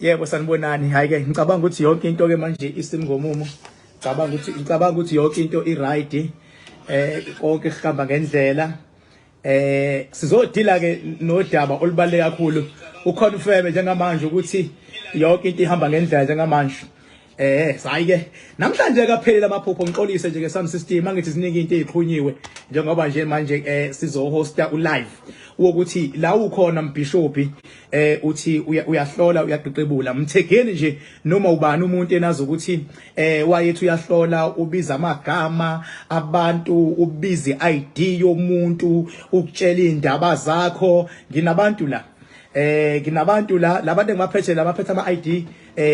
Yebo, sanibonani. Hayi ke, ngicabanga ukuthi yonke into ke manje isimgomumo. Ngicabanga ukuthi yonke into i right. Konke kuhamba ngendlela. Sizodila ke nodaba olubaluleke kakhulu. Uconfirm njengamanje ukuthi yonke into ihamba ngendlela njengamanje. Sayi ke namhlanje kaphelele amaphupho. Ngixolise nje ke sound system, angithi ziningi into ezixhunyiwe njengoba nje manje sizohosta ulive wokuthi la ukhona mbishop, uthi uyahlola, uyaqeqebula. Mthegeni nje noma ubani umuntu enazi ukuthi wayethi uyahlola, ubiza amagama abantu, ubiza iID yomuntu, ukutshela indaba zakho. Nginabantu la, labantu engibaphethe la baphethe ama ID,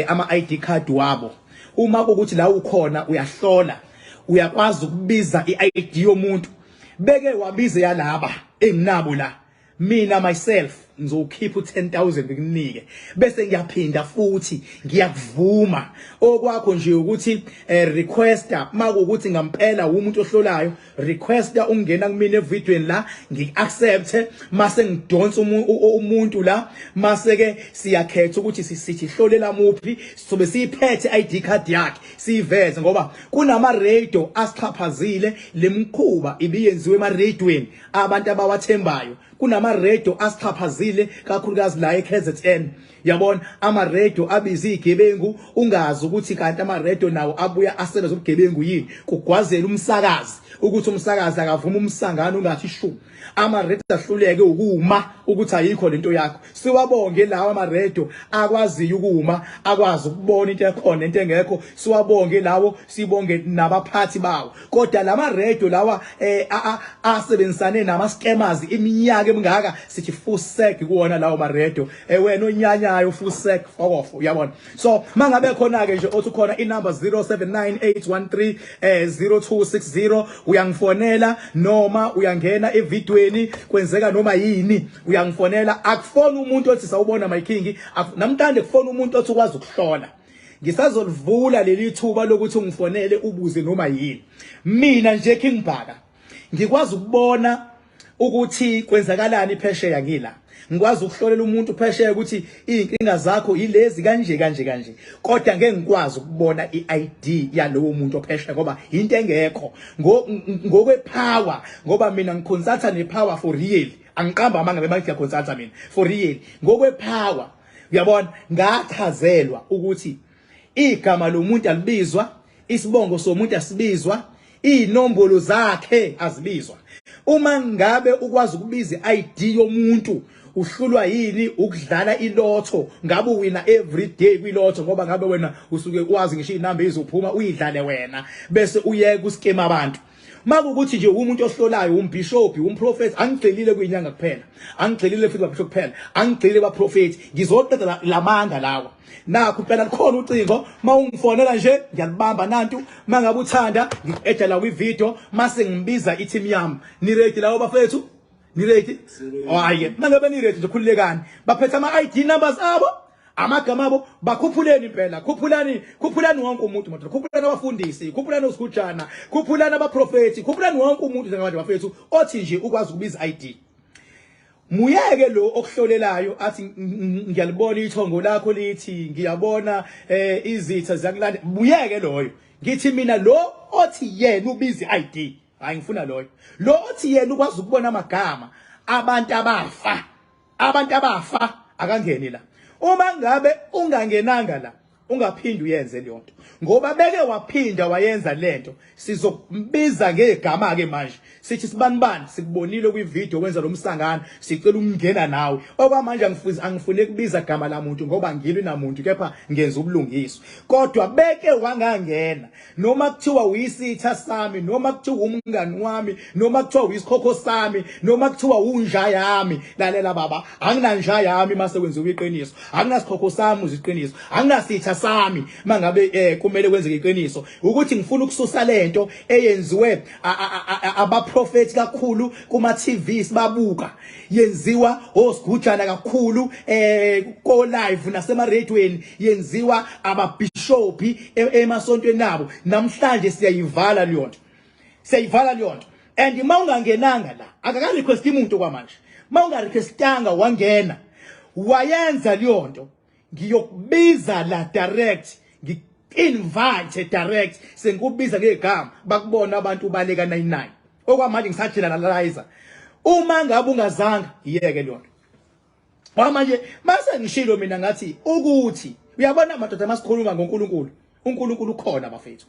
ama ID card wabo. Uma ukuthi la ukhona uyahlola, uyakwazi ukubiza iID yomuntu, beke wabize yalaba enginabo la, mina myself ngizokhipha u10000 ngikunike, bese ngiyaphinda futhi ngiyakuvuma. Okwakho nje ukuthi requesta makuwukuthi ngampela umuntu ohlolayo, requesta ungena kumina evidweni la, ngiaccept, mase ngidonsa umuntu la, mase ke siyakhetha ukuthi sithi hlolela muphi. Sobe siyiphethe ID card yakhe, siyiveze, ngoba kunama radio asixhaphazile. Lemkhuba ibiyenziwe ema radioweni abantu abawathembayo. Kunama radio asixhaphazile, kakhulukazi la eKZN. Yabona, ama radio abiza izigebengu, ungazi ukuthi kanti ama radio nawo abuya asebenza ubugebengu yini. Kugwazela umsakazi ukuthi umsakazi akavuma umsangano ungathi shu. Ama radio ahluleke ukuma ukuthi ayikho lento yakho. Siwabonge lawa ama radio akwaziyo ukuma, akwazi ukubona into ekhona, into engekho. Siwabonge lawo, sibonge nabaphathi bawo. Kodwa lama radio lawa asebenzisane nama scammers iminyaka emingaka, sithi fuseg kuwona lawo ma radio. Wena onyanyayo, fuseg, fokof, uyabona. So mangabe khona ke nje othi khona, inumber 079813 0260, uyangifonela noma uyangena evidweni, kwenzeka noma yini, uyangifonela. Akufona umuntu othi sawubona my king namhlanje, kufona umuntu othi ukwazi ukuhlola. Ngisazolivula leli thuba lokuthi ungifonele, ubuze noma yini. Mina nje King Bhaka ngikwazi ukubona ukuthi kwenzakalani phesheya. Ngila ngikwazi ukuhlolela umuntu phesheya ukuthi izinkinga zakho yilezi, kanje kanje kanje, kodwa ngeke ngikwazi ukubona iID yalowo muntu ophesheya ngoba into engekho ngokwepower, ngoba mina ngiconsulta nepower for real. Angiqamba amanga bemathi ngiyaconsulta mina for real ngokwepower. Uyabona, ngachazelwa ukuthi igama lomuntu alibizwa, isibongo somuntu asibizwa, inombolo zakhe azibizwa. Uma ngabe ukwazi ukubiza iID yomuntu, uhlulwa yini ukudlala ilotho? Ngabe uwina every day kwilotho, ngoba ngabe wena usuke wazi ngisho inamba izophuma, uyidlale wena bese uyeka uskema abantu. Makukuthi nje umuntu ohlolayo, umbishop, umprofeti, angigxilile kuyinyanga kuphela, angigxilile futhi babishop kuphela, angigxilile baprofeti. Ngizoqeda lamanga lawa. Nakho impela likhona ucingo, mawungifonela nje ngiyalibamba nantu. Mangabe uthanda, ngikueda la kwi-video mase ngibiza i-team yami. Ni ready lawo bafethu? Ni ready? Hayi, mangabe ni ready nje, khululekani. Baphethe ama ID numbers abo, amagama abo. Bakhuphuleni impela, khuphulani, khuphulani wonke umuntu madoda. Khuphulani abafundisi, khuphulani osigujana, khuphulani abaprofeti, khuphulani wonke umuntu njengamanje bafethu othi nje ukwazi ukubiza ID. Muyeke lo okuhlolelayo athi ngiyalibona ithongo lakho lithi ngiyabona izitha ziyakulanda. Muyeke loyo. Ngithi mina lo othi yena ubiza ID, hayi, ngifuna loyo, lo othi yena ukwazi ukubona amagama abantu abafa. Abantu abafa akangeni la. Uma ngabe ungangenanga la, ungaphindi uyenze leyo nto, ngoba beke waphinda wayenza lento, sizokubiza ngegama ke manje, sithi sibanibani, sikubonile kwivideo wenza lo msangano, sicela ukungena nawe. Okwamanje angifuni kubiza gama la muntu ngoba ngilwi namuntu, kepha ngenza ubulungiswa. Kodwa beke wangangena, noma kuthiwa uyisitha sami, noma kuthiwa umngani wami, noma kuthiwa uyisikhokho sami, noma kuthiwa unja yami, lalela baba, anginanja yami mase kwenziwa iqiniso, anginasikhokho sami uziqiniso, anginasitha sami mangabe kumele kwenzeke iqiniso. Ukuthi ngifuna ukususa lento eyenziwe abaprofeti kakhulu kuma TV, sibabuka yenziwa osigujana kakhulu ko live nasema radioweni, yenziwa ababishopi emasontweni abo. Namhlanje siyayivala leyo nto, siyayivala leyo nto. And uma ungangenanga la, akaka request umuntu kwamanje, uma unga requestanga wangena wayenza leyo nto. Ngiyokubiza la direct, ngi-invite direct, sengikubiza ngegama, bakubona abantu ubaleka 99. Okwamanje ngisageneralize. Uma ngabe ungazanga, iyeke leyo nto. Manje mase ngishilo mina ngathi ukuthi uyabona madoda, masikhuluma ngoNkulunkulu, uNkulunkulu ukhona bafethu.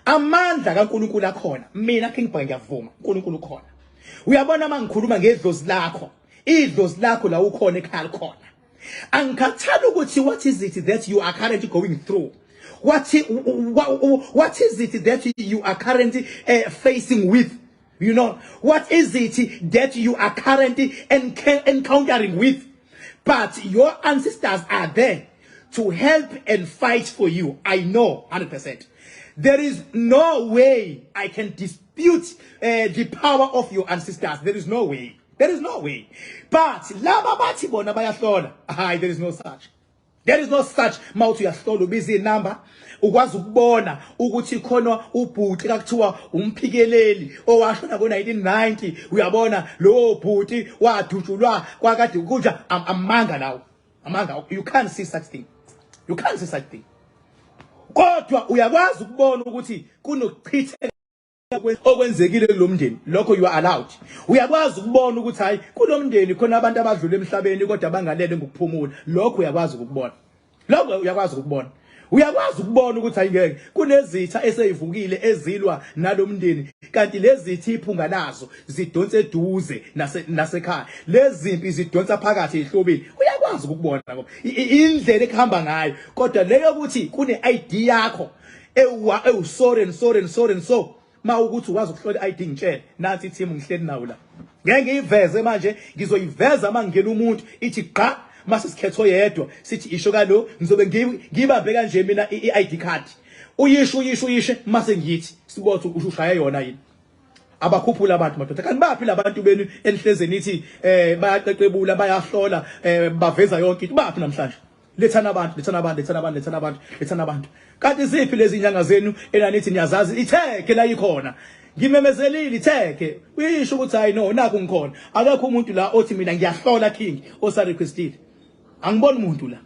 Amandla kaNkulunkulu akhona. Mina King Bhaka ngiyavuma, uNkulunkulu ukhona. Uyabona mangikhuluma ngedlozi lakho, idlozi lakho la ukhona ekhaya likhona. Angikhathali ukuthi what is it that you are currently going through. What is it that you are currently facing with? What is it that you are currently encountering with? But your ancestors are there to help and fight for you. I know 100%. There is no way I can dispute the power of your ancestors. There is no way. There is no way. But laba bathi bona bayahlola. Hayi, there is no such. There is no such. Mawuthi uyahlola, ubiza inamba, ukwazi ukubona ukuthi khona ubhuti kakuthiwa umphikeleli owashona ngo-1990. Uyabona lowo bhuti wadutshulwa kwakade kunja. Amanga lawo, amanga. You can't see such thing, you can't see such thing. Kodwa uyakwazi ukubona ukuthi kunokuchitheka okwenzekile kulomndeni, lokho you are allowed. Uyakwazi ukubona ukuthi hayi, kulomndeni khona abantu abadlula emhlabeni kodwa bangalele ngokuphumula, lokho uyakwazi ukubona, lokho uyakwazi ukubona. Uyakwazi ukubona ukuthi ayingeke kunezitha eseyivukile ezilwa nalomndeni, kanti lezi iphunga lazo zidonsa eduze nasekhaya, lezi zimpi zidonsa phakathi ehlobeni. Uyakwazi ukubona ngoba indlela ekuhamba ngayo. Kodwa leyo ukuthi kune ID yakho ewa ewu sorry and sorry and sorry and so, ma ukuthi ukwazi ukuhlola i-ID, ngitshele. Nansi i-team, ngihleli nawo la. Ngeke ngiyiveze manje, ngizoyiveza mangena umuntu ithi gqa. Mase sikhetho yedwa, sithi isho kalo, ngizobe ngibambe kanje mina i-ID card, uyisho, uyisho, uyishe, mase ngithi sibothe usho ushaya yona yini. Abakhuphula abantu madoda. Kanti baphi labantu benu enihleze nithi bayaqeqebula, bayahlola, baveza yonke into? Baphi namhlanje? Lethana abantu, lethana abantu, lethana abantu, lethana abantu, lethana abantu. Kanti ziphi lezi nyanga zenu enanithi niyazazi? Itheke la ikhona, ngimemezelile, itheke, uyisho ukuthi hayi no, nakho ngikhona. Akekho umuntu la othi mina ngiyahlola king osa requestile. Angiboni umuntu la,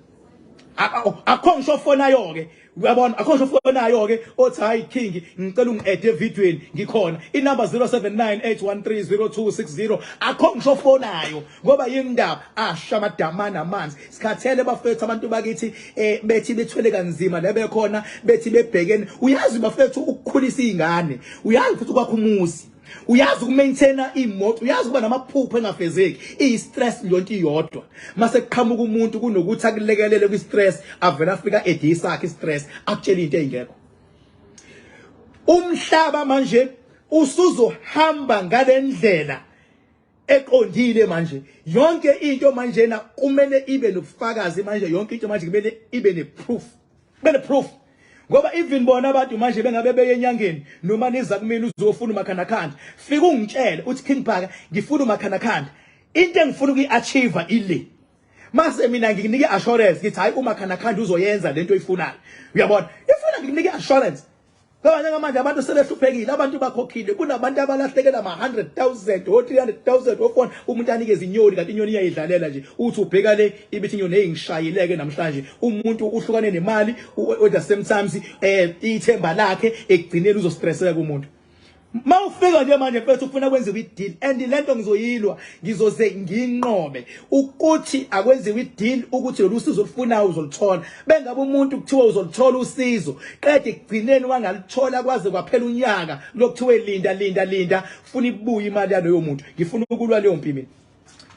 akho ngisho ofonayo ke. Uyabona, akho ngisho ofonayo ke othi hayi king, ngicela ungi-add evidweni, ngikhona, inamba 0798130260. Akho ngisho ofonayo ngoba yini indaba? Asha amadamana amanzi, sikhathele bafethu. Abantu bakithi bethi bethwele kanzima la bekhona, bethi bebhekene. Uyazi bafethu ukukhulisa izingane, uyazi futhi ukwakha umuzi, uyazi ukumaintaina imoto, uyazi ukuba namaphupho engafezeki, iyi-stress yonke iyodwa. Mase kuqhamuka umuntu, kunokuthi akulekelele kwi-stress, avela afika edisa sakhe i-stress, akutshela into ey'ngekho. Umhlaba manje usuzohamba ngalendlela eqondile. Manje yonke into manje na kumele ibe nobufakazi. Manje yonke into manje kumele ibe ne-proof, kube ne-proof, ngoba even bona abantu manje bengabe beye enyangeni noma niza kumina uzofuna umakhanakhanda, fika ungitshele uthi King Bhaka, ngifuna umakhanakhanda, into engifuna ukuyi-achieve ile. Mase mina ngikunike assurance, ngithi hayi, umakhanakhanda uzoyenza lento oyifunayo. Uyabona, ifuna ngikunike assurance ngoba njengamanje abantu sebehluphekile, abantu bakhokhile, kunabantu abalahlekela ama-100,000, o-300,000, o-4. Umuntu anikeze inyoni, kanti inyoni iyayidlalela nje. Uthi ubheka le, ibithi inyoni eyingishayileke namhlanje. Umuntu uhlukane nemali, at the same times ithemba lakhe ekugcineni uzostresseka umuntu. Mawufika nje manje mfethu ufuna kwenziwe i-deal, and lento ngizoyilwa, ngizoze nginqobe ukuthi akwenziwe i-deal ukuthi lolu sizo olufunayo uzoluthola. Bengabe umuntu kuthiwa uzoluthola usizo, qede ekugcineni wangalithola kwaze kwaphela unyaka, lokuthiwe linda, linda, linda, funa ibuye imali yaloyo muntu. Ngifuna ukulwa leyo mpi mina.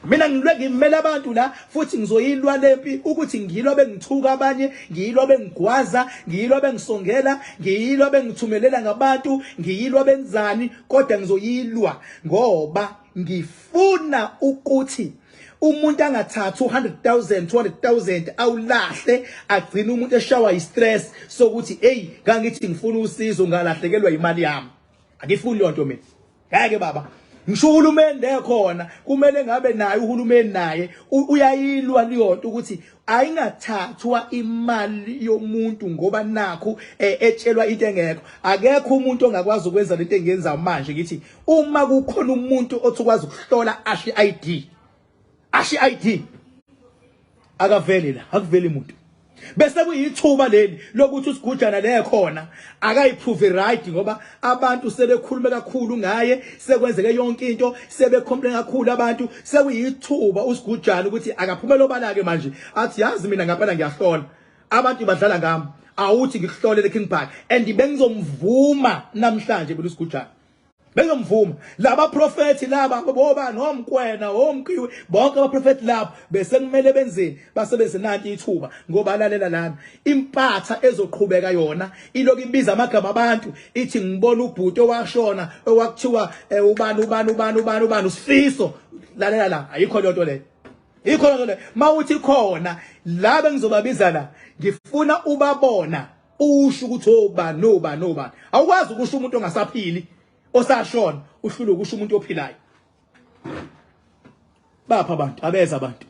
Mina ngilwe, ngimela abantu la, futhi ngizoyilwa lempi ukuthi ngilwa bengithuka abanye, ngiyilwa bengigwaza, ngiyilwa bengisongela, ngiyilwa bengithumelela ngabantu, ngiyilwa benzani, kodwa ngizoyilwa ngoba ngifuna ukuthi umuntu angathathi u-100,000, 200,000 awulahle, agcine umuntu eshawa i-stress sokuthi hey, ngangithi ngifuna usizo, ngalahlekelwa imali yami. Akifuni leyo nto mina, ngeke baba. Ngisho uhulumeni ekhona, kumele ngabe naye uhulumeni naye uyayilwa leyo nto ukuthi ayingathathwa imali yomuntu ngoba nakhu etshelwa into engekho. Akekho umuntu ongakwazi ukwenza lento engiyenza manje. Ngithi uma kukhona umuntu othi ukwazi ukuhlola, asho i-ID, asho i-ID. Akaveli la, akuveli muntu. Bese kuyithuba leli lokuthi usigujana le khona akayiprove right, ngoba abantu sebekhulume kakhulu ngaye, sekwenzeke yonke into, sebecomplain kakhulu abantu. Sekuyithuba usigujana ukuthi akaphumele obala ke manje, athi yazi mina ngempela ngiyahlola, abantu badlala ngami, awuthi ngikuhlolele King Bhaka. And bengizomvuma namhlanje mina usigujana, bengizomvuma. Laba profethi laba boba nomkwena omkiwe bonke abaprofethi labo bese kumele benzeni, basebenzise nanti ithuba, ngoba lalela lana, impatha ezoqhubeka yona iloku ibiza amagama abantu, ithi ngibona ubhuti owashona owakuthiwa ubani ubani ubani ubani ubani uSifiso. Lalela la, ayikho leyo nto leyo, ikho leyo nto leyo. Mawuthi khona la bengizobabiza la, ngifuna ubabona, usho ukuthi obani nobani nobani. Awukwazi ukusho umuntu ongasaphili osashona, uhlule ukusho umuntu ophilayo. Bapha abantu abeza abantu,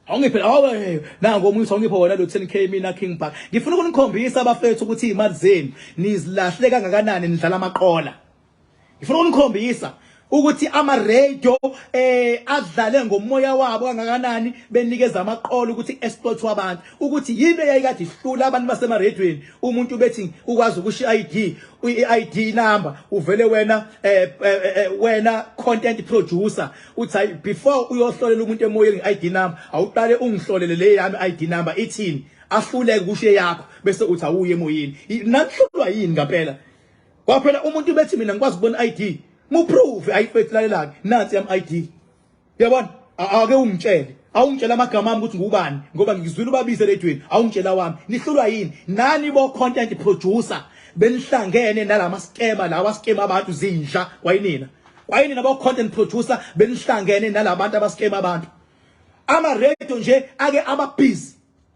awungiphe, awe nango omunye uthi awungiphe wona lo 10K. Mina King Bhaka ngifuna ukunikhombisa abafethu ukuthi imali zenu nizilahle kangakanani, nidlala amaqola. Ngifuna ukunikhombisa ukuthi ama radio adlale ngomoya wabo kangakanani, benikeza amaqola ukuthi exploit abantu, ukuthi yini eyayikade ihlula abantu basema radioweni. Umuntu bethi ukwazi ukusho ID, i-ID number, uvele wena wena content producer uthi hayi, before uyohlolela umuntu emoyeni nge-ID number, awuqale ungihlolele le yami ID number ithini. Ahluleke kusho yakho, bese uthi awuye emoyeni. Nanihlulwa yini ngempela? Kwaphela umuntu bethi mina ngikwazi ukubona ID, muprove ayifethu. Lalela-ke, nansi yami ID, uyabona? Ake ungitshele, awungitshela amagama ami ukuthi ngubani, ngoba ngizwile ubabize eredweni, awungitshela wami. Nihlulwa yini nani bo content producer benihlangene nalama scammer lawa scam abantu zinja? Kwayinina, kwayinina bo content producer benihlangene nalabantu abascam abantu. Ama radio nje ake ababhizi,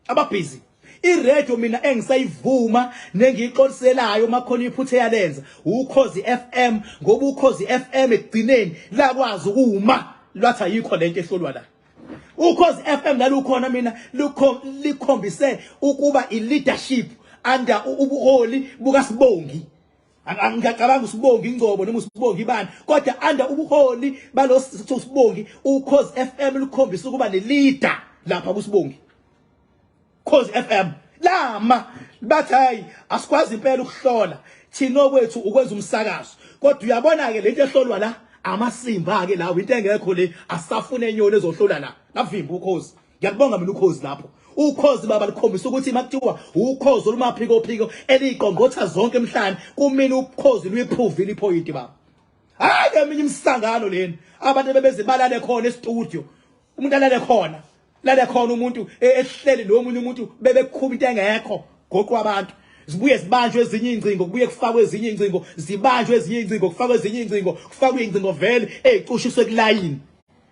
ababhizi. Iradio mina engisayivuma nengiyixoliselayo makhona iphutha eyalenza Ukhozi FM, ngoba Ukhozi FM ekugcineni lakwazi ukuma lwathi ayikho lento ehlolwa la. Ukhozi FM lalukhona mina likhombise ukuba i-leadership under ubuholi bukaSibongi. Ngiyacabanga uSibongi Ingcobo noma uSibongi ibani, kodwa under ubuholi balo Sibongi, Ukhozi FM lukhombisa ukuba ne-leader lapha kuSibongi. Khozi FM lama bathi hayi, asikwazi impela ukuhlola thina, okwethu ukwenza umsakazo, kodwa uyabona ke lento ehlolwa la amasimba ke lawo, into engekho le, asafuna enyoni ezohlola la. Lavimba Ukhozi. Ngiyakubonga mina Ukhozi lapho. Ukhozi baba likhombisa ukuthi makuthiwa ukhozi olumaphiko phiko eliqongqotha zonke emhlane, kumina Ukhozi luyiphuvile ipoint baba. Hayi eminye imisangano leni, abantu bebezibalale khona e-studio, umuntu alale khona, lale khona umuntu ehleli nomunye umuntu, bebekhuba into engekho, goqwa abantu, zibuye zibanjwe ezinye ingcingo, kubuye kufakwe ezinye ingcingo, zibanjwe ezinye ingcingo, kufakwe ezinye ingcingo, kufakwe ingcingo vele eyicushiswe kulayini,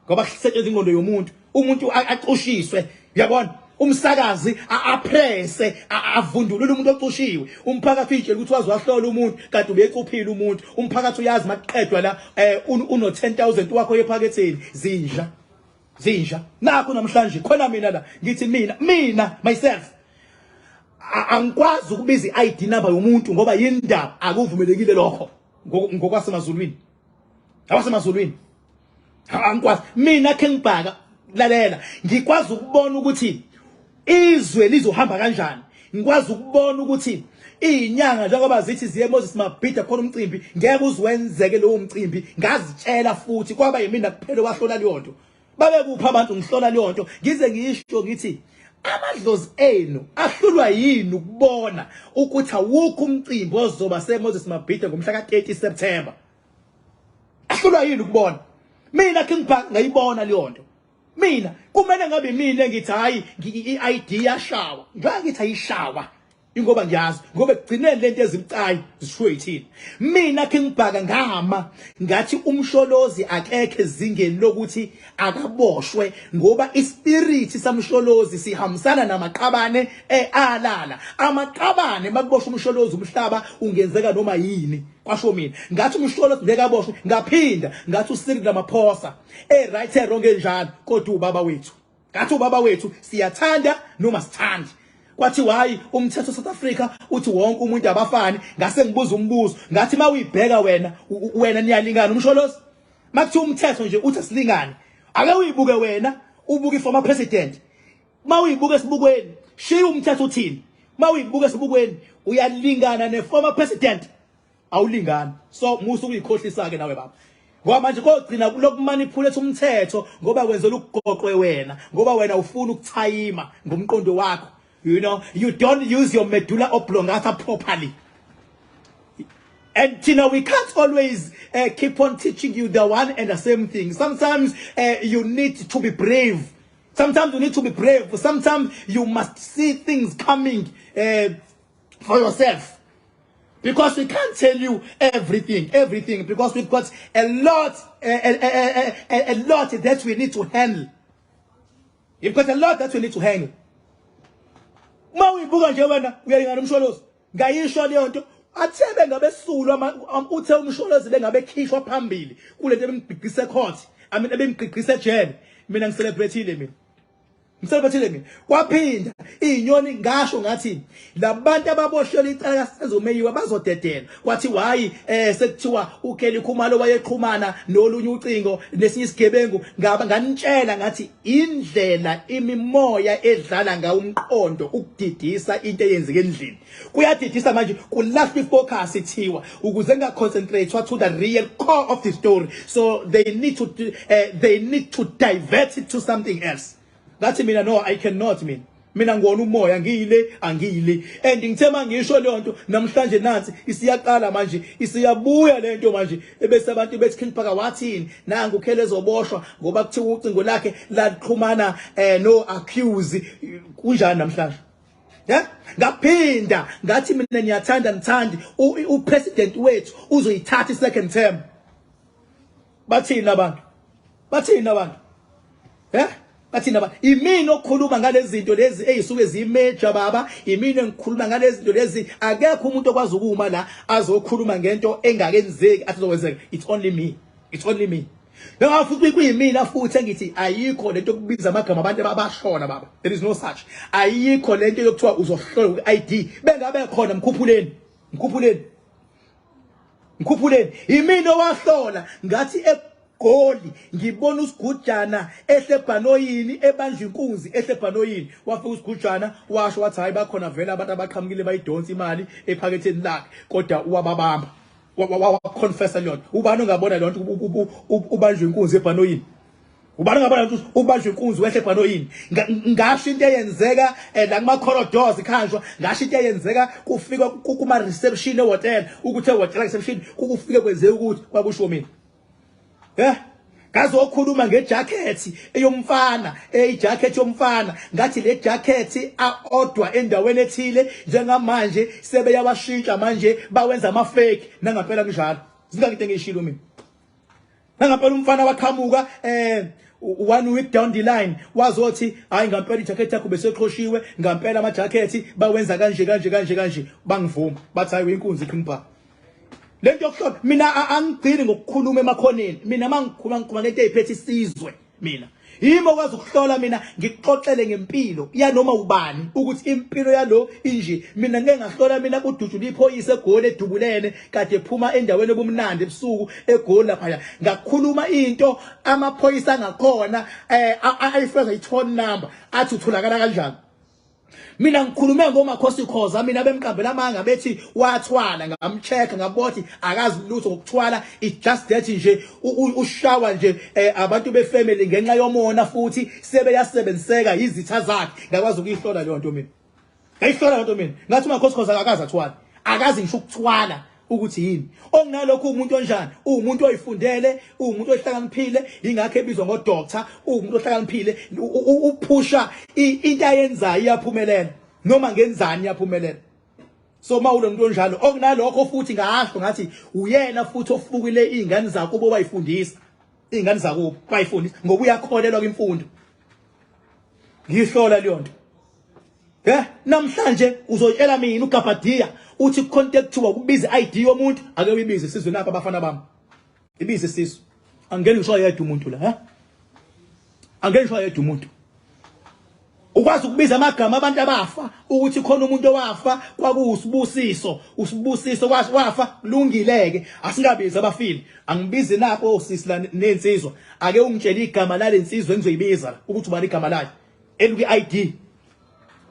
ngoba kusetshenziswa ingqondo yomuntu, umuntu acushiswe, uyabona? Umsakazi apresse, avundulule umuntu ocushiwe, umphakathi uyitshela ukuthi wazi wahlola umuntu, kanti ubecuphile umuntu. Umphakathi uyazi makuqedwa la uno 10,000 wakho ephaketheni. Zinja, zinja. Nakho namhlanje khona mina la ngithi mina myself angikwazi ukubiza i-ID number yomuntu, ngoba yindaba akuvumelekile lokho ngokwasemazulwini, abasemazulwini. Angikwazi mina King Bhaka. Lalela, ngikwazi ukubona ukuthi izwe lizohamba kanjani, ngikwazi ukubona ukuthi izinyanga njengoba zithi ziye Moses Mabhida khona umcimbi, ngeke uzwenzeke lowo mcimbi. Ngazitshela futhi kwaba yimina kuphela wahlola leyo nto. Babe kuphi abantu ngihlola leyo nto? Ngize ngisho ngithi amadlozi enu ahlulwa yini ukubona ukuthi awukho umcimbi ozoba seMoses Mabhida ngomhla ka30 September? Ahlulwa yini ukubona? Mina King Bhaka ngayibona leyo nto. Mina kumele ngabe mina ngithi hayi, i-ID yashawa, njengoba ngithi ayishawa, ingoba ngiyazi, ngoba ekugcineni lento ezibucayi zishiwe yithini. Mina King Bhaka ngama ngathi uMsholozi akekho ezingeni lokuthi akaboshwe, ngoba ispirit saMsholozi sihambisana namaqabane ealala amaqabane. Makuboshwa uMsholozi, umhlaba ungenzeka noma yini. Kwasho mina ngathi uMsholozi ngeke aboshwe. Ngaphinda ngathi uCyril Ramaphosa e right e wrong enjalo, kodwa ubaba wethu, ngathi ubaba wethu, siyathanda noma sithandi. Kwathi hayi, umthetho South Africa uthi wonke umuntu abafani. Ngase ngibuza umbuzo ngathi mawuyibheka wena, wena niyalingana uMsholozi? Makuthiwa umthetho nje uthi asilingane, ake uyibuke wena. Ubuka i-former president, uma uyibuka esibukweni, shiya umthetho uthini, uma uyibuka esibukweni uyalingana ne-former president? Awulingani. So musa ukuyikhohlisa ke nawe baba, ngoba manje kogcina lokumanipulate umthetho ngoba kwenzela ukugoqwe wena, ngoba wena ufuna ukuthayima ngomqondo wakho. You don't use your medulla oblongata properly. And we can't always keep on teaching you the one and the same thing. Sometimes you need to be brave. Sometimes you need to be brave. Sometimes you must see things coming for yourself. Because we can't tell you everything, everything, because we've got a lot, a lot that we need to handle. You've got a lot that we need to handle. Uma uyibuka nje wena, uyalingana uMsholozi? Ngayisho leyo nto, athe bengabesulwa, uthe uMsholozi bengabe khishwa phambili kulento ebimgqigqise court, I mean, ebimgqigqise ejele, mina ngicelebrateile, mina ngicelebrateile mina. Kwaphinda izinyoni, ngasho ngathi labantu ababoshelwe icala kaSenzo Meyiwa bazodedela. Kwathi hayi, sekuthiwa uKelly Khumalo wayeqhumana nolunye ucingo nesinye isigebengu. Ngaba nganitshela ngathi indlela imimoya edlala ngawo umqondo ukudidisa into eyenzeke endlini, kuyadidisa manje, kulahlwa ifocus ithiwa ukuze ngaconcentrate to the real core of the story. So they need to divert it to something else. Ngathi mina, no, I cannot. Mina ngibona umoya, ngiyile, angiyile, and ngithe mangisho leyo nto namhlanje, nansi isiyaqala manje, isiyabuya lento manje, ebese abantu bethi, "King Bhaka wathini? Nangu uKelly ezoboshwa ngoba kuthiwa ucingo lakhe laqhumana no accuse." Kunjani namhlanje? Yeah, ngaphinda ngathi mina, niyathanda nithandi, upresident wethu uzoyithatha i-second term. Bathini abantu? Bathini abantu? Bathini abantu? Imini okukhuluma ngalezi zinto lezi ezisuke zimeja baba, imini engikhuluma ngalezi zinto lezi. Akekho umuntu okwazi ukuma la azokhuluma ngento engakenzeki athi izokwenzeka. It's only me, it's only me. Njengoba futhi kuyimina futhi engithi ayikho lento yokubiza amagama abantu abashona baba. There is no such. Ayikho lento yokuthiwa uzohlola ku-ID. Bengabe khona, mkhuphuleni, mkhuphuleni, mkhuphuleni. Imina owahlola ngathi eGoli ngibona usigujana ehle ebhanoyini, ebanjwa inkunzi ehle ebhanoyini. Wafika usigujana washo wathi hayi, bakhona vele abantu abaqhamukile bayidonsa imali ephaketheni lakhe, kodwa wababamba, waconfessa leyo nto. Ubani ongabona leyo nto, ubanjwe inkunzi ebhanoyini? Ubani ongabona ukuthi ubanjwe inkunzi wehle ebhanoyini? Ngasho into eyenzeka la kuma corridors ikhanjwa, ngasho into eyenzeka kufika kuma reception ehotel, ukuthi ehotel reception kufike kwenzeka ukuthi kwakusho mina. Ngazokhuluma ngejacket eyomfana, eyijacket yomfana, ngathi le jacket odwa endaweni ethile, njengamanje sebeyawashintsha manje bawenza ama fake. Nangampela kunjalo, zingaki into engishilo mina. Nangampela umfana waqhamuka one week down the line wazothi hayi, ngampela ijacket yakho beseqhoshiwe, ngampela ama jacket bawenza kanje kanje kanje kanje. Bangivuma, bathi hayi, uyinkunzi King Bhaka. Lento yokuhlola mina angigcini ngokukhuluma emakhoneni. Mina mangikhuluma, ngikhuluma ngento eziphethe isizwe. Mina yimi okwazi ukuhlola, mina ngikuxoxele ngempilo yanoma ubani ukuthi impilo yalo inje. Mina ngeke ngahlola mina kudutshula iphoyisa eGoli edubulene kade ephuma endaweni obumnandi ebusuku eGoli lapha, ngakhuluma into amaphoyisa angakhona ayifeza i-phone number athi utholakala kanjani. Mina ngikhulume ngoMakhosi Khoza, mina bemqambela amanga bethi wathwala, ngamcheck, ngabothi akazi lutho ngokuthwala. It just that nje ushawa nje abantu befamily ngenxa yomona, futhi sebeyasebenziseka izitha zakhe. Ngakwazi ukuyihlola leyo nto mina, ngayihlola leyo nto mina, ngathi uMakhosi Khoza akazi athwala, akazi ngisho ukuthwala ukuthi yini. Okunalokho umuntu onjani, umuntu oyifundele, umuntu ohlakaniphile, ingakho ebizwa ngodoctor. Umuntu ohlakaniphile, uphusha into ayenzayo iyaphumelela, noma ngenzani iyaphumelela. So mawulo muntu onjalo, okunalokho futhi ngasho ngathi uyena futhi ofukile izingane zakubo, wayifundisa izingane zakubo, wayifundisa ngoba uyakholelwa kwimfundo. Ngihlola leyo nto. Namhlanje uzotshela mina uGabhadia uthi kukhona into ekuthiwa kubiza ID yomuntu. Ake uyibize sizwe napha, abafana bami, ibize sisu. Angeke ngisho yedwa umuntu la, he, angeke ngisho yedwa umuntu. Ukwazi ukubiza amagama abantu abafa ukuthi khona umuntu owafa kwakuwusibusiso, usibusiso wafa lungileke asingabizi abafile. Angibizi napo osisi la nensizwa. Ake ungitshele igama lalensizwa engizoyibiza ukuthi ubani igama layo. Eluki ID.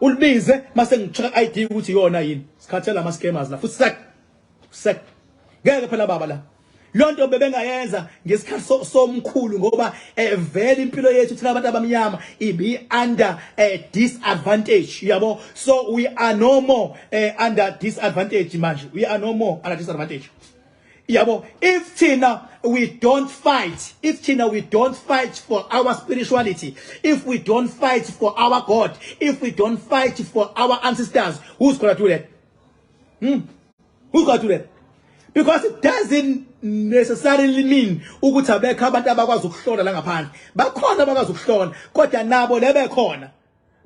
Ulibize mase ngicheck ID ukuthi iyona yini. Sikhathela ama scammers la futhi sek. Sek. Ngeke phela baba la. Lonto bebengayenza ngesikhathi somkhulu ngoba eh, vele impilo yethu thina abantu abamnyama ibi under eh, disadvantage yabo, so we are no more eh, under disadvantage manje, we are no more under disadvantage yabo. If thina we don't fight, if thina we don't fight for our spirituality, if we don't fight for our God, if we don't fight for our ancestors, who's gonna do that? Who's gonna do that? Because it doesn't necessarily mean ukuthi abekho abantu abakwazi ukuhlola la ngaphandle. Bakhona abakwazi ukuhlola, kodwa nabo lebekhona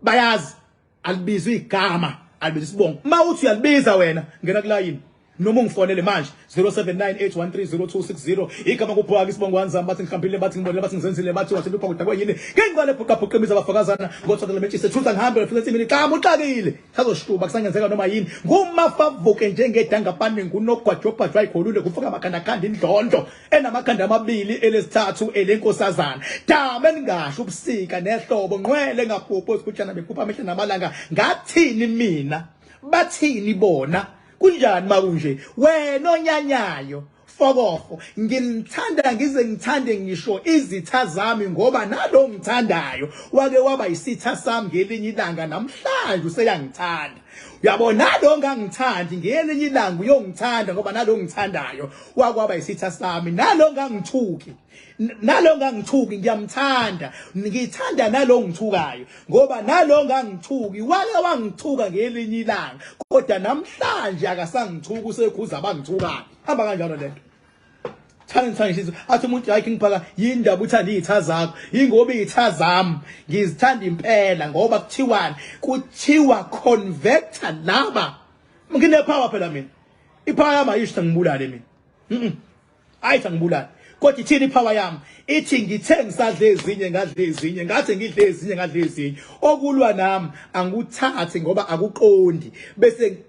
bayazi alibizwa igama, alibizwa isibongo. Uma uthi uyalibiza wena, ngena kulayini noma ungifonele manje 0798130260. Igama kubhaka, isibongo wanzama, bathi ngihambile, bathi ngibonile, bathi ngizenzile, bathi wathi lupha kudakwe yini ngengqale bhuqa bhuqa imizi abafakazana ngothatha lemetshise thutha ngihambe ngifika ensimini qhamu uxakile sazoshuba kusangenzeka noma yini ngumafavuke njengedangapane ngunogwajobhajwa ayikholule kufuka amakhandakhanda indlondlo enamakhanda amabili elesithathu elenkosazana dame ningasho ubusika nehlobo nqwele ngabhubho isigujana bekhupha amehlo namalanga ngathini mina bathini bona kunjani makunje wena onyanyayo fokofo ngilithanda ngize ngithande ngisho izitha zami ngoba nalo ngithandayo wake waba isitha sami ngelinye ilanga namhlanje useyangithanda uyabona nalo ngangithandi ngelinye ilanga uyongithanda ngoba nalo ngithandayo wakwaba isitha sami nalo ngangithuki nalo ngangithuki ngiyamthanda ngithanda nalo ngithukayo ngoba nalo ngangithuki wake wangithuka ngelinye ilanga kodwa namhlanje akasangithuki usekhuza abangithukayo. Hamba kanjalo lento. Thanda ngithanda ngisho athi umuntu hayi ngibhaka yindaba uthanda izitha zakho yingoba izitha zami ngizithanda impela ngoba kuthiwani kuthiwa convector laba ngine power phela mina ipower yami ayisho ngibulale mina ayithi angibulale kodwa ithini ipower yami ithi ngithe ngisadle ezinye ngadle ezinye ngathi ngidle ezinye ngadle ezinye okulwa nami angikuthathi ngoba akuqondi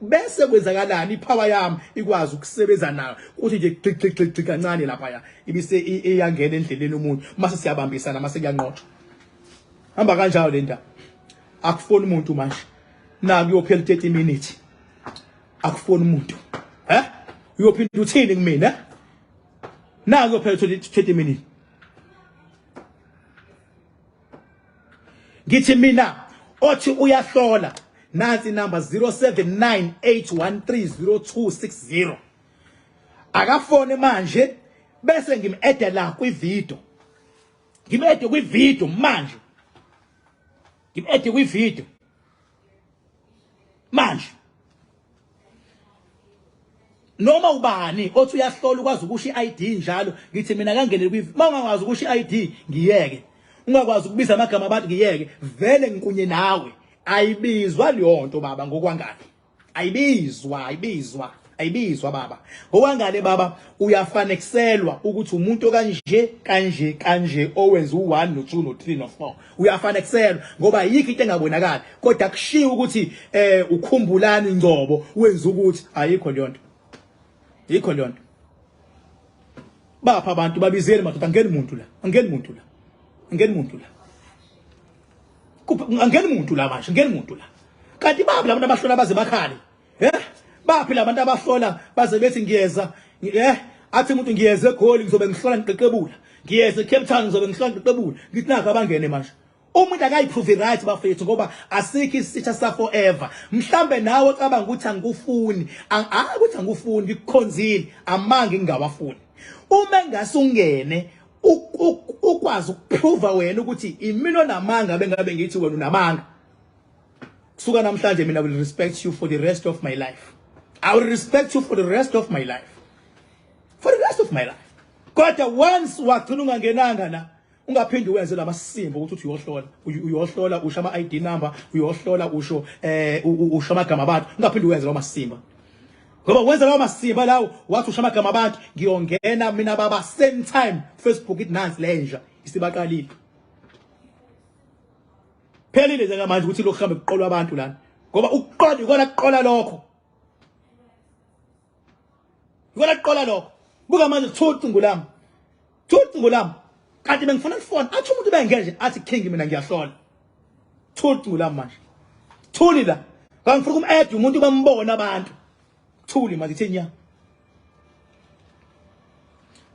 bese kwenzakalani ipower yami ikwazi ukusebenza nayo kuthi nje gxi gxi gxi kancane lapha ya ibise iyangena endleleni umuntu mase siyabambisana mase kuyanqotshwa hamba kanjalo le ndaba akufoni umuntu manje naku uyophela 30 minutes akufoni umuntu eh uyophinda uthini kumina naku uyophela 20 minutes ngithi mina othi uyahlola nansi number 0798130260 akafone manje bese ngim-ede la kwivideo ngim-ede kwivideo manje ngim-ede kwivideo manje noma ubani othi uyahlola ukwazi ukusho i-ID njalo ngithi mina kangenele kwi uma ungakwazi ukusho i-ID ngiyeke ungakwazi ukubiza amagama abantu ngiyeke vele ngikunye nawe ayibizwa leyo nto baba ngokwangani ayibizwa ayibizwa ayibizwa baba ngokwangane baba uyafanekiselwa ukuthi umuntu kanje kanje kanje owenza u1 no2 no3 no4 uyafanekiselwa ngoba yikho into engabonakali kodwa kushiwo ukuthi ukhumbulani Ngcobo wenza ukuthi ayikho leyo nto yikho leyo nto bapha abantu babizele madoda angeni muntu la angeni muntu la angeni muntu la angeni muntu la manje angeni muntu la kanti baphi labantu abahlola baze bakhale baphi labantu abahlola baze bethi ngiyeza athi umuntu ngiyeza eGoli ngizobe ngihlola ngiqeqebula ngiyeza eCape Town ngizobe ngihlola ngiqeqebula ngithi nakho abangene manje umuntu akayiprove right bafethu ngoba asikho isitha sa forever mhlambe nawe cabanga ukuthi angikufuni ukuthi angikufuni ngikukhonzile amanga ngingawafuni uma engasungene ukwazi ukuprove wena ukuthi imina onamanga bengabe ngithi wena unamanga kusuka namhlanje mina will respect you for the rest of my life. I will respect you for the rest of my life, for the rest of my life. Kodwa once wagcina ungangenanga la ungaphinde uwenze lamasimba ukuthi uthi uyohlola uyohlola usho ama ID number uyohlola usho usho amagama abantu ungaphinde uwenze lawo masimba ngoba wenza lawo masimba lawo wathi usho amagama abantu ngiyongena mina baba same time Facebook ithi nansi lenja isibaqalile. Phelile njengamanje ukuthi lokhu hambe kuqolwa abantu lana. Ngoba ukuqola ikona kuqola lokho. Ikona kuqola lokho. Buka manje kuthiwa ucingo lami. Kuthiwa ucingo lami. Kanti bengifuna ifoni. Athi umuntu bengenje athi king mina ngiyahlola. Thula ucingo lami manje. Thuli la. Ngangifuna ukum-add umuntu bambone abantu. Thuli manje ithe nya.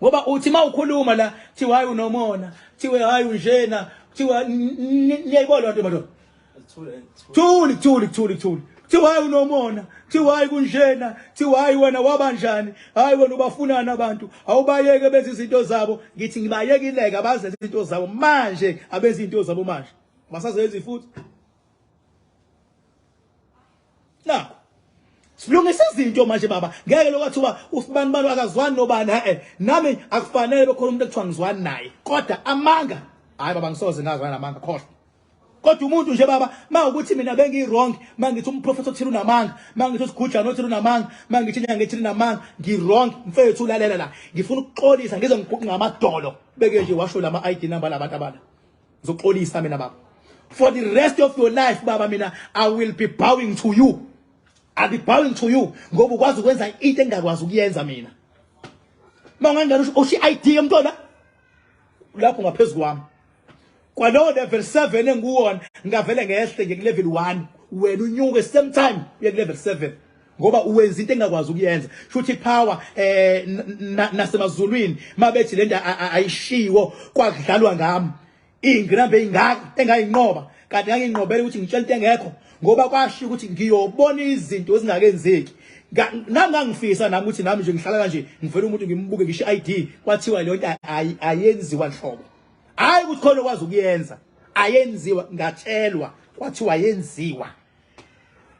Ngoba uthi mawukhuluma la thiwa hayi unomona, thiwe hayi unjena, thiwa niyayibona lento madoda. Thuli thuli thuli thuli. Thiwa hayi unomona, thiwa hayi kunjena, thiwa hayi wena wabanjani, hayi wena ubafunana abantu, awubayeke benze izinto zabo. Ngithi ngibayekileke abazenze izinto zabo manje, abenze izinto zabo manje. Basazenzi futhi. Nakho. Silungisa izinto manje baba. Ngeke lokathiwa usibani bani akazwani nobani eh nami akufanele bekhona umuntu ekuthiwa ngizwani naye. Kodwa amanga hayi baba ngisoze ngazwana namanga khohlwa. Kodwa umuntu nje baba mawukuthi mina bengi wrong mangithi umprofeti othile unamanga mangithi usigujana othile unamanga mangithi inyanga ethile unamanga ngi wrong mfethu ulalela la ngifuna ukuxolisa ngize ngiguqe ngamadolo beke nje washo lama ID number labantu abala ngizoxolisa mina baba for the rest of your life baba mina I will be bowing to you I'll be bowing to you ngoba ukwazi ukwenza into engingakwazi ukuyenza mina mawungangena usho i-ID yomntwana lapho ngaphezulu kwami kwalowo level 7 enguwona ngavele ngehle nje ku level 1 wena unyuke same time uye ku level 7 ngoba uwenza into engakwazi ukuyenza shuthi power eh nasemazulwini mabethi lento ayishiwo kwakudlalwa ngami ingqinamba eyingaka engayinqoba kanti ngangiyinqobela ukuthi ngitshela into engekho ngoba kwashiwo ukuthi ngiyobona izinto ezingakenzeki nami ngangifisa nami ukuthi nami nje ngihlala kanje ngivela umuntu ngimbuke ngisho i-ID kwathiwa leyo nto ayenziwa nhlobo hayi ukuthi khona okwazi ukuyenza ayenziwa ngatshelwa kwathiwa yenziwa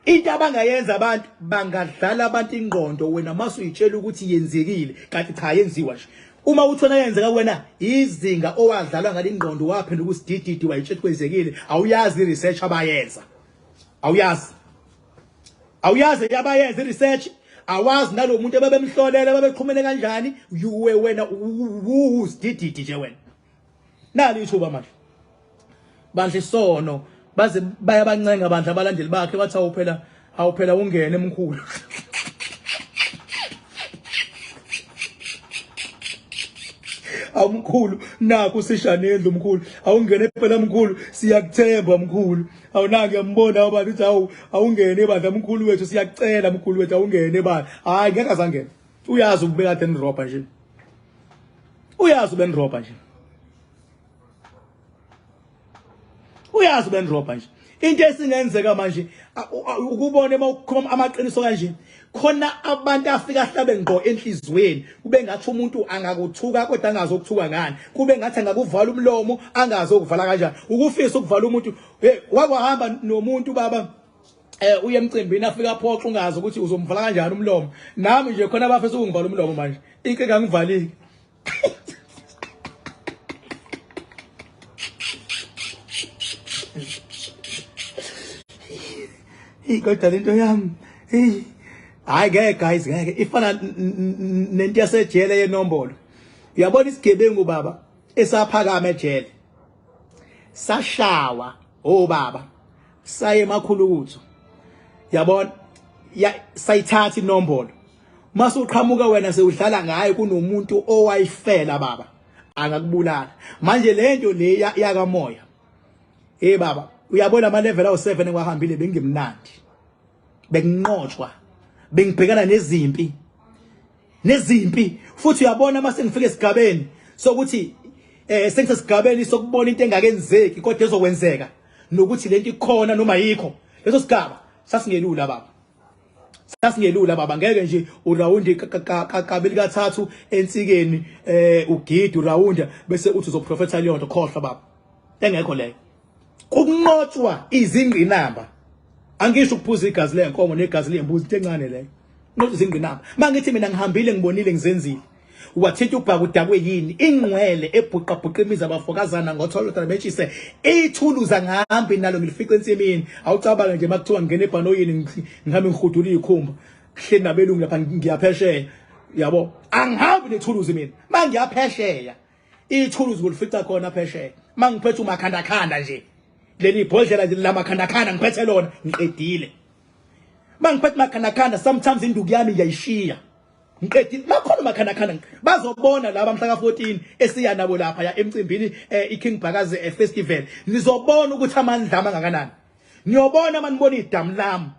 into abangayenza abantu bangadlala abantu ingqondo wena mase uyitshela ukuthi yenzekile kanti cha yenziwa nje uma uthona yenzeka kuwena izinga owadlalwa ngalingqondo waphenduka usidididi wayitshela kwenzekile awuyazi i-research abayenza awuyazi awuyazi abayenza i-research awazi nalomuntu ebebemhlolela babexhumene kanjani yuwe wena usidididi nje wena nali ithuba manje bandla isono baze bayabancenga bandla abalandeli bakhe bathi awuphela awuphela ungene emkhulu awumkhulu nakho sisha nendlu mkhulu awungene phela mkhulu siyakuthemba mkhulu awunake ngiyambona abantu uthi awu awungene bandla mkhulu wethu siyakucela mkhulu wethu awungene bandla hayi ngeke azangene uyazi ukubeka enirobha nje uyazi ubenirobha nje uyazi ubenirobha nje into esingenzeka manje ukubona uma ukhuluma amaqiniso kanje khona abantu afika ahlabe ngqo enhlizweni kube ngathi umuntu angakuthuka kodwa angazi ukuthuka ngani kube ngathi angakuvala umlomo angazi ukuvala kanjani ukufisa ukuvala umuntu hey wakwahamba nomuntu baba eh uye emcimbini afika aphoxa ungazi ukuthi uzomvala kanjani umlomo nami nje khona abafisa ukungivala umlomo manje inkinga ngivalile Hey kodwa lento yami hey hayi ngeke guys ngeke ifana nento yasejele yenombolo uyabona isigebengu baba esaphakama ejele sashawa obaba saye emakhulukuthu yabona ya sayithatha inombolo mase uqhamuka wena sewudlala ngaye kunomuntu owayifela baba angakubulala manje lento le yakamoya hey baba uyabona ama level awu 7 engiwahambile bengemnandi benginqotshwa bengibhekana nezimpi nezimpi futhi uyabona mase ngifike esigabeni sokuthi eh sengisesigabeni sokubona into engakenzeki kodwa ezokwenzeka nokuthi lento ikhona noma yikho leso sigaba sasingelula baba sasingelula baba ngeke nje urawundi kabili kathathu ensikeni eh ugida urawunda bese uthi uzoprofetha leyo nto khohlwa baba engekho leyo ukunqotshwa izingqinamba angisho ukuphuza igazi lenkomo negazi lembuzi into encane leyo nqotshwa izingqinamba mangithi mina ngihambile ngibonile ngizenzile wathinta ubhaka udakwe yini ingqwele ebhuqabhuqa imizi abafokazana ngotholotha betshise ithuluza ngihambi nalo ngilifice ensimini awucabange nje makuthiwa ngingena ebhanoyini ngihambe ngihudula izikhumba kuhleli nabelungu lapha ngiyaphesheya yabo angihambi nethuluzi mina mangiyaphesheya ithuluzi ngolifica khona phesheya mangiphethe umakhandakhanda nje Leli bhodlela lamakhandakhanda ngiphethe lona ngiqedile. Mangiphethe makhandakhanda sometimes induku yami ngiyayishiya. Ngiqedile makhona makhandakhanda bazobona laba mhla ka14 esiya nabo lapha ya emcimbini eh, iKing Bhakazi eh, Festival. Nizobona ukuthi amandla amangakanani. Niyobona manibona idamu lami.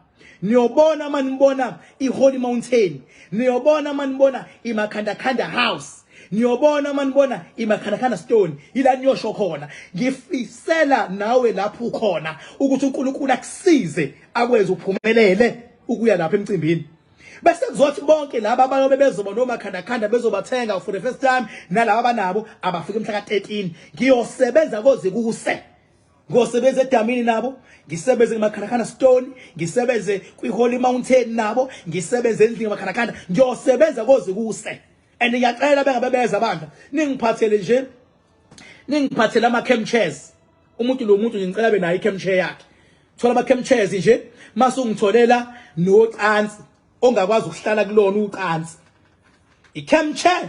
Niyobona manibona iHoly Mountain. Niyobona manibona iMakhandakhanda House. Niyobona manibona iMakhandakhanda Stone. Ila niyosho khona. Ngifisela nawe lapho ukhona ukuthi uNkulunkulu akusize akwenze uphumelele ukuya lapha emcimbini. Bese kuzothi bonke laba abayobe bezoba nomakhandakhanda bezobathenga for the first time nalaba abanabo abafike mhla ka-13 ngiyosebenza koze kuse. Ngosebenza edamini nabo, ngisebenze ngeMakhanakhana Stone, ngisebenze kwiHoly Mountain nabo, ngisebenze endlini ngeMakhanakhana, ngiyosebenza koze kuse. And ngiyacela bengabe beza bandla, ningiphathele nje ningiphathele ama camp chairs. Umuntu lo muntu ngicela be nayo i-camp chair yakhe. Thola ama camp chairs nje, mase ungitholela nocansi ongakwazi ukuhlala kulona ucansi. I-camp chair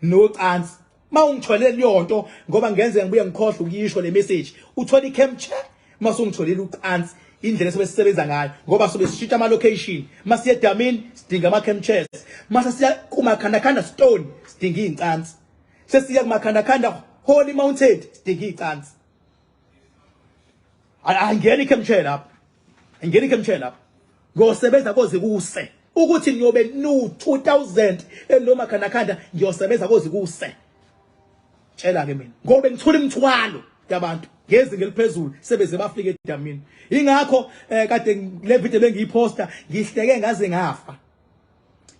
nocansi. Mawungitholele leyonto ngoba ngenzeka ngibuye ngikhohle ukuyisho le message. Uthola i-camp chair mase ungitholile ucansi indlela esobe sisebenza ngayo ngoba sobe sishintsha ama location. Masiye edamini sidinga ama camp chairs. Mase siya kumakhandakhanda stone sidinga izincansi. Sesiya kumakhandakhanda Holy Mountain sidinga izincansi. Ayingeni i-camp chair lapho. Ayingeni i-camp chair lapho. Ngosebenza koze kuse. Ukuthi ngiyobe nu 2000 enoma khanda ngiyosebenza koze kuse. Tshela ke mina. Ngobe ngithula imithwalo yabantu ngezinga eliphezulu sebeze bafike edamini. Ingakho eh, kade le video bengiyiposta ngihleke ngaze ngafa.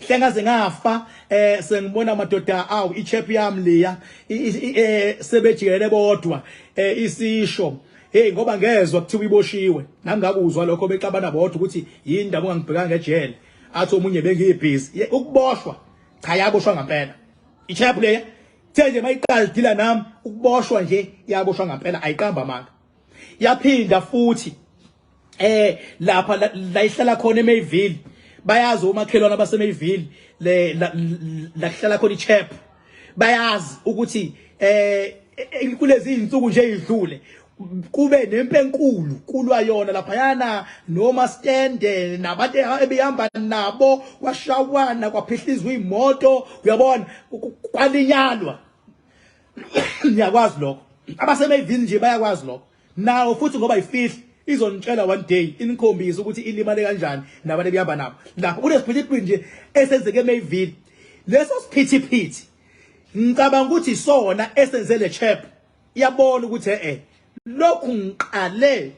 Hlengaze ngafa eh sengibona madoda awu ichep yami leya eh sebejikele bodwa eh isisho hey ngoba ngezwa kuthiwa iboshiwe nami ngakuzwa lokho bexabana bodwa ukuthi yini ndaba ungangibhekanga ngejele athi omunye bengiyibhizi ukuboshwa cha yaboshwa ngempela ichep leya the nje mayiqala dila nami ukuboshwa nje yaboshwa ngempela ayiqamba amanga yaphinda futhi eh lapha la ihlala khona eMayville bayazi omakhelwane abaseMayville le la kuhlala khona ichap bayazi ukuthi eh, eh kulezi izinsuku nje idlule kube nempe enkulu kulwa yona laphayana noma stende nabantu ebehamba nabo kwashawana kwaphihlizwa imoto uyabona kwalinyalwa ngiyakwazi lokho abasemevini nje bayakwazi lokho nawo futhi ngoba ifihli izonitshela one day inikhombise ukuthi ilimale kanjani nabantu ebihamba nabo lapho kunesiphithiphithi nje esenzeke eMayville leso siphithiphithi ngicabanga ukuthi isona esenze le chap iyabona ukuthi eh lokhu ngiqale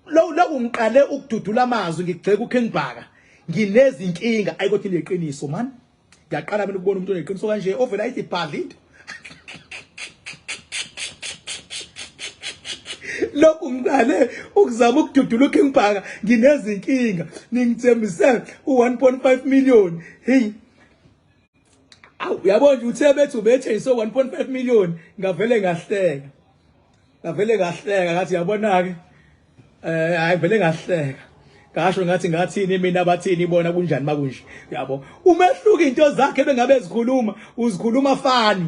lokhu ngiqale ukududula amazwi ngigxeka uKing Bhaka nginezinkinga ayikothi neqiniso man Ngiyaqala mina ukubona umuntu oneqiniso kanje ovela ayithi bhadla into. Lokhu ngiqale ukuzama ukududula uKing Bhaka nginezinkinga ningithembise u1.5 million. Hey. Awu uyabona nje uthe bethi ubethengiswe 1.5 million ngavele ngahleka. Ngavele ngahleka ngathi yabona ke eh hayi vele ngahleka. Ngasho ngathi ngathini mina bathini ibona kunjani makunje yabo. Umehluka into zakhe bengabe ezikhuluma uzikhuluma fani.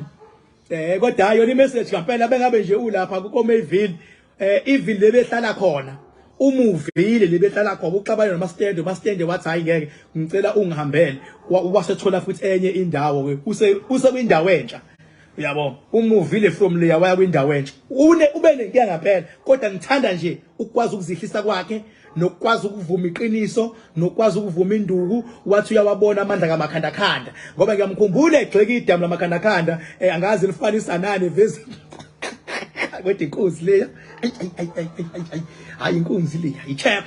Eh kodwa yona imessage ngempela bengabe nje ulapha ku Mayville eh even lebehlala khona umuvile lebehlala khona uxabane nomastende umastende wathi hayi ngeke ngicela ungihambele wasethola futhi enye indawo ke use use kwindawo entsha uyabo umuvile from leya waya kwindawo entsha une ube nenkinga ngempela kodwa ngithanda nje ukukwazi ukuzihlisa kwakhe nokukwazi ukuvuma iqiniso nokwazi ukuvuma induku wathi uyawabona amandla kamakhandakhanda ngoba ngiyamkhumbula egxeka idamu lamakhandakhanda eh, angazi lifanisa nani vezi kodwa inkunzi leya hayi inkunzi leya ichap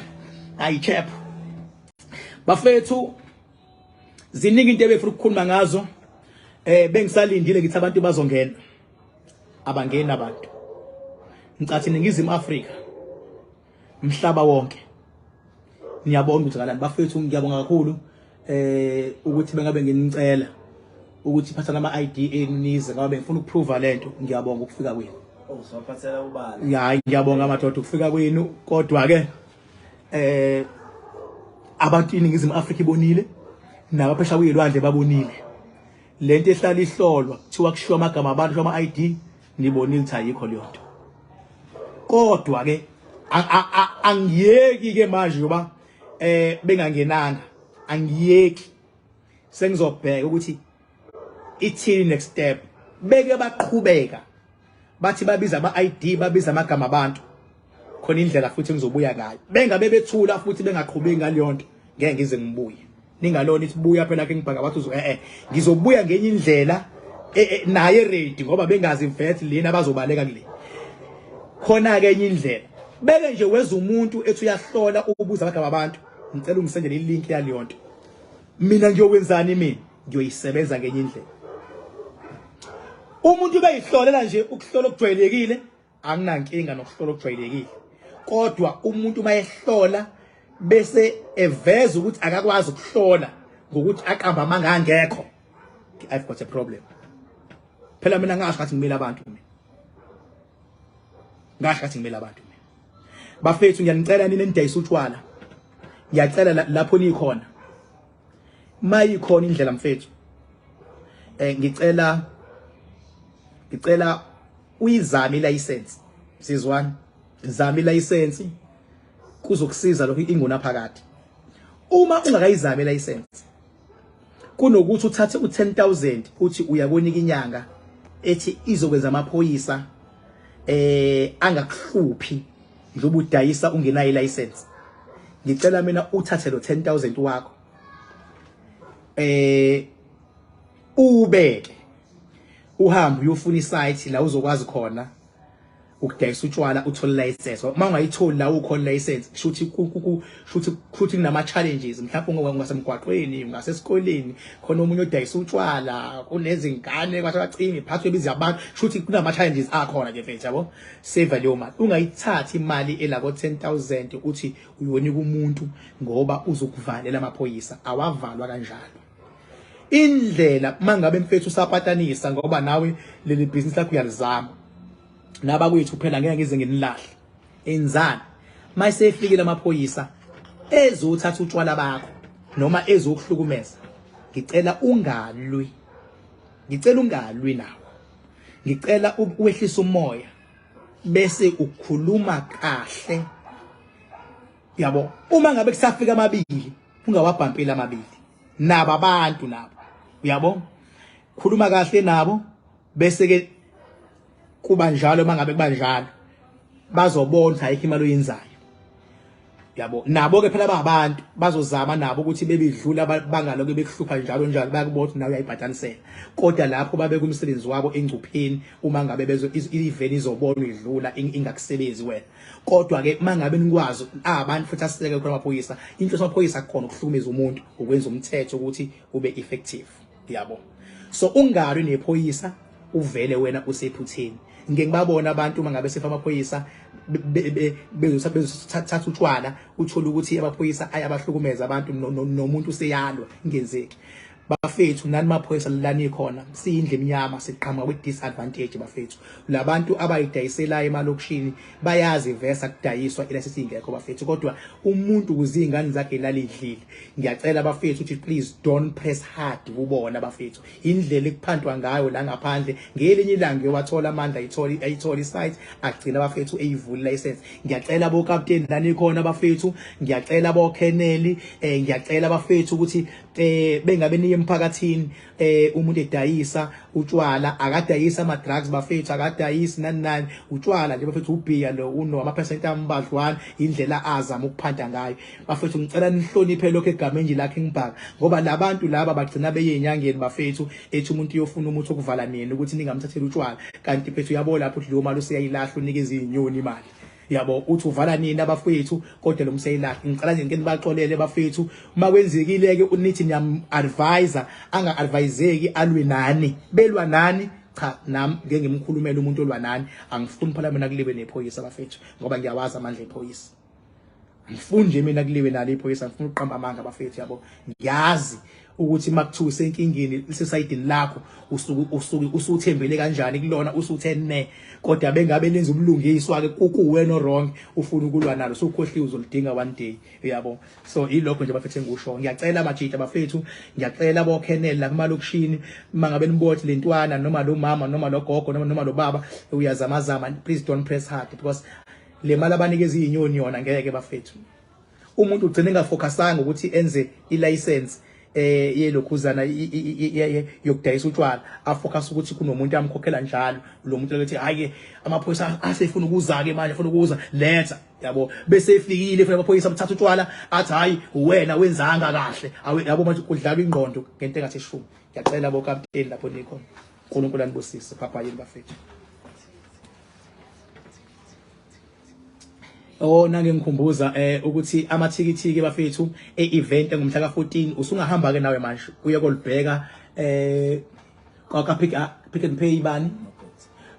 hayi ichap bafethu ziningi into ebefuna ukukhuluma ngazo eh bengisalindile ngithi abantu bazongena abangeni abantu ngicathi ningizimu Afrika mhlaba wonke niyabona ukuthi kanani bafethu ngiyabonga kakhulu eh ukuthi bengabe nginicela ukuthi phathana ama ID enu nize ngoba bengifuna ukuprova lento ngiyabonga ukufika kwenu oh sowaphathela ubala hayi ngiyabonga madoda ukufika kwenu kodwa ke eh abantu iningizimu Afrika ibonile nabaphesha kuyilwandle babonile lento ehlala ihlolwa kuthiwa kushiwa amagama abantu ama ID nibonile ukuthi ayikho leyo nto kodwa ke Angiyeki ke manje ngoba bengangenanga, angiyeki, sengizobheka ukuthi ithini next step. Beke baqhubeka bathi babiza ama-ID, babiza amagama abantu, khona indlela futhi engizobuya ngayo. Bengabe bethula futhi bengaqhubeki ngaleyo nto, ngeke ngize ngibuye. Ningalona ithi buya phela ke ngibhaka bathi uzo ngizobuya ngenye indlela naye ready, ngoba bengazi mfethu lena bazobaleka kule. Khona ke enye indlela, beke nje weza umuntu ethi uyahlola ukubuza amagama abantu, ngicela ungisendele ilink yaleyo nto. Mina ngiyokwenzani? Mina ngiyoyisebenza ngenye indlela. Umuntu beyihlolela nje ukuhlola okujwayelekile, anginankinga nokuhlola okujwayelekile, kodwa umuntu mayehlola bese eveza ukuthi akakwazi ukuhlola ngokuthi aqamba amanga angekho, I've got a problem. Phela mina ngasho ngathi ngimele abantu, mina ngasho ngathi ngimele abantu. Mina bafethu, ngiyanicela nini enidayisa utshwala, ngiyacela lapho nikhona, mayikhona indlela mfethu, ngicela uyizame ilicense. Sizwana, zama ilicense, kuzokusiza lokho ingona phakathi. Uma ungakayizami ilicense, kunokuthi uthathe u10000 uthi uyakonika inyanga ethi izokwenza amaphoyisa angakuhluphi njengoba udayisa ungenayo ilicense, ngicela mina uthathe lo 10000 wakho ubeke, uhambe uyofuna isite la uzokwazi khona ukudayisa utshwala, uthole license. Uma ungayitholi la ukhona license, shuthi kunama challenges. Mhlawumbe ungasemgwaqweni, ungasesikoleni, khona omunye odayisa utshwala, kunezingane kwathi bacimi phakathi kwebizi yabantu, shuthi kunama challenges akhona nje mfethu, yabo. Save leyo mali, ungayithathi imali elako 10000 uthi uyonika umuntu ngoba uzokuvalela amaphoyisa. Awavalwa kanjalo. Indlela mangabe mfethu usapatanisa, ngoba nawe leli business lakho uyalizama, nabakwethu phela ngeke ngize nginilahle. Enzani mayisefikile amaphoyisa ezothatha utshwala bakho noma ezokuhlukumeza, ngicela ungalwi, ngicela ungalwi nawo, ngicela uwehlise umoya bese ukhuluma kahle, yabo. Uma ngabe kusafika amabili, ungawabhampeli amabili nabo abantu nabo, uyabo. Khuluma kahle nabo, bese ke kuba njalo. Mangabe kuba njalo, bazobona ukuthi ayikho imali oyenzayo, yabo. Nabo ke phela babantu bazozama nabo ukuthi bebidlula, bangaloke bekuhlupha njalo njalo. Bayakubona ukuthi nawe uyayibhatanisela, kodwa lapho babeka umsebenzi wabo engcupheni uma ngabe bezo iveni izobona idlula ingakusebenzi wena. Kodwa ke mangabe nikwazi abantu futhi asiseke khona amaphoyisa, inhloso amaphoyisa akukhona ukuhlukumeza umuntu, ukwenza umthetho ukuthi ube effective, yabo. So ungalwi nephoyisa uvele wena usephutheni. Ngike ngibabona abantu uma ngabe sefa amaphoyisa bezothatha utshwala, uthola ukuthi amaphoyisa ayabahlukumeza abantu, nomuntu useyalwa, ingenzeki. Bafethu, nani maphoyisa lani khona, siyindlu emnyama, siqhamuka kwi-disadvantage bafethu. Labantu abayidayiselayo emalokishini bayazi vese akudayiswa ilayisensi ingekho bafethu, kodwa umuntu ukuze iy'ngane zakhe ilalidlile. Ngiyacela bafethu ukuthi please don't press hard kubona bafethu. Indlela ekuphantwa ngayo la ngaphandle, ngelinye ilanga uyowathola amandla, ayithole isite, agcina bafethu eyivula license. Ngiyacela bokapteni lani khona bafethu, ngiyacela bokheneli, ngiyacela bafethu ukuthi bengabe niye emphakathini, umuntu edayisa utshwala, akadayisa ama drugs bafethu, akadayisi nani nani, utshwala nje bafethu, ubhiya lo uno ama percent ambadlwana, indlela azama ukuphanta ngayo bafethu. Ngicela nihloniphe lokho egameni nje lakhe ngibhaka, ngoba labantu laba bagcina beyenyangeni bafethu, ethi umuntu uyofuna umuthi okuvala nini ukuthi ningamthatheli utshwala, kanti mfethu uyabo lapho ukuthi leyo mali useyayilahla, unikeza izinyoni imali, yabo. Uthi uvala nini abafethu, kodwa lo mseyilahla. Ngicela nje ngike nibaxolele bafethu uma kwenzekile ke nithi niyam advisor, anga adviseki, alwe nani, belwa nani. Cha, nami ngeke ngimkhulumele umuntu olwa nani. Angifuni phela mina kuliwe nephoyisa bafethu, ngoba ngiyawazi amandla ephoyisa. Angifuni nje mina kuliwe nalo iphoyisa, ngifuna ukuqamba amanga bafethu, yabo. Ngiyazi ukuthi makuthiwa usenkingeni lisesayidini lakho, usuke usuthembele kanjani kulona, usuthe ne, kodwa bengabe lenza ubulungiswa ke kukuwe no wrong, ufuna ukulwa nalo, sukhohliwe uzolidinga one day, uyabo. So ilokho nje bafethu engikusho. Ngiyacela amajita bafethu, ngiyacela bokhenela la kumalokishini, mangabe nibothi lentwana noma lo mama noma lo gogo noma lo baba uyazamazama, please don't press hard because Le mali abanikeza izinyoni yona ngeke bafethu. Umuntu ugcina engafocusanga ukuthi enze ilicense yelokhuzana yokudayisa utshwala, afocus ukuthi kunomuntu amkhokhela njalo. Lo muntu ethi hayi, amaphoyisa asefuna ukuza ke manje, afuna ukuza letha, yabo. Bese efikile funa amaphoyisa amthatha utshwala, athi hayi, wena wenzanga kahle, yabo. Manje kudlalwa ingqondo ngento engathi shumi. Ngiyacela bokapteni lapho nikhona, uNkulunkulu anibusise. Phapha yini bafethu? Oh, nange ngikhumbuza ukuthi amathikithi ke bafethu e-event ngomhla ka-14, usungahamba ke nawe manje uye kolibheka ka Pick and Pay bani,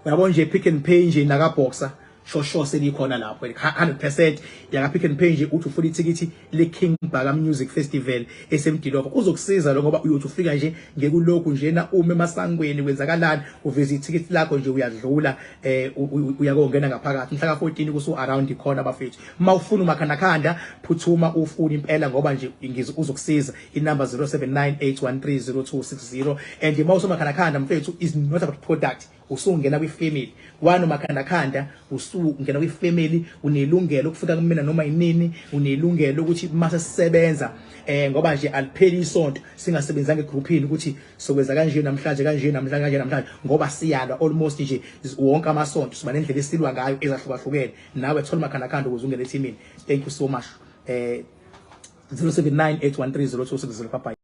uyabo nje, Pick and Pay nje naka Boxer shosho selikhona lapho 100% yaka Pick and Pay nje. Uthi ufuna ithikithi le King Bhaka Music Festival esemdilova, kuzokusiza lo ngoba uyothi ufika nje ngekulokhu njena uma emasangweni kwenzakalani, uveza ithikithi lakho nje, uyadlula, uyakongena ngaphakathi mhla ka-14 kusu around khona bafethu. Mawufuna umakhandakhanda, phuthuma ufuna impela ngoba nje uzokusiza inumber 0798130260. And mawusomakhandakhanda mfethu, is not about product, usungena kwi-family one umakhandakhanda, usungena kwi-family, unelungelo ukufika kumina noma yinini, unelungelo ukuthi mase sisebenza, ngoba nje alipheli isonto singasebenzanga egroupini ukuthi sokwenza kanje namhlanje, kanje namhlanje, kanje namhlanje, ngoba siyalwa almost nje wonke amasonto, siba nendlela esilwa ngayo ezahlukahlukene. Nawe thola umakhandakhanda ukuze ungene ethimini. Thank you so much. 0798130260. Bye bye.